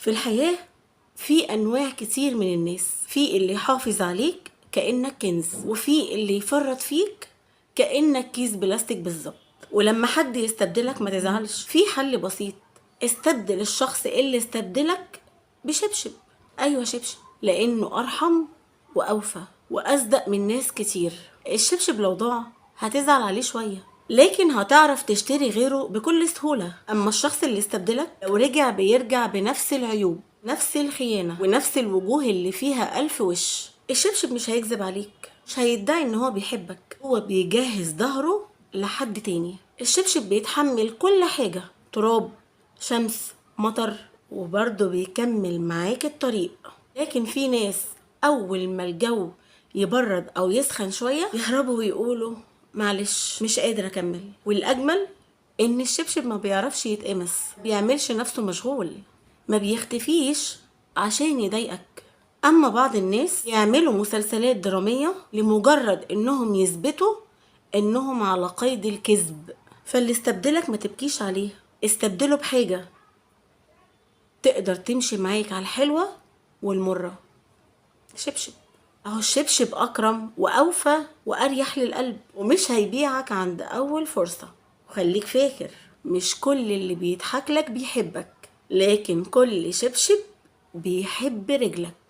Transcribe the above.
في الحياة في أنواع كتير من الناس، في اللي يحافظ عليك كأنك كنز، وفي اللي يفرط فيك كأنك كيس بلاستيك بالظبط. ولما حد يستبدلك ما تزعلش، في حل بسيط: استبدل الشخص اللي استبدلك بشبشب. أيوة شبشب، لأنه أرحم وأوفى وأصدق من ناس كتير. الشبشب لو ضاع هتزعل عليه شوية، لكن هتعرف تشتري غيره بكل سهولة. أما الشخص اللي استبدلك لو رجع بيرجع بنفس العيوب، نفس الخيانة، ونفس الوجوه اللي فيها ألف وش. الشبشب مش هيكذب عليك، مش هيدعي إن هو بيحبك، هو بيجهز ظهره لحد تاني. الشبشب بيتحمل كل حاجة، تراب، شمس، مطر، وبرضه بيكمل معاك الطريق. لكن في ناس أول ما الجو يبرد أو يسخن شوية يهربوا ويقولوا معلش مش قادر أكمل. والأجمل إن الشبشب ما بيعرفش يتقمص، بيعملش نفسه مشغول، ما بيختفيش عشان يضايقك. أما بعض الناس يعملوا مسلسلات درامية لمجرد إنهم يثبتوا إنهم على قيد الكذب. فاللي استبدلك ما تبكيش عليه، استبدله بحاجة تقدر تمشي معاك على الحلوة والمرة. شبشب اهو، الشبشب اكرم واوفى واريح للقلب، ومش هيبيعك عند اول فرصة. وخليك فاكر، مش كل اللي بيضحك لك بيحبك، لكن كل شبشب بيحب رجلك.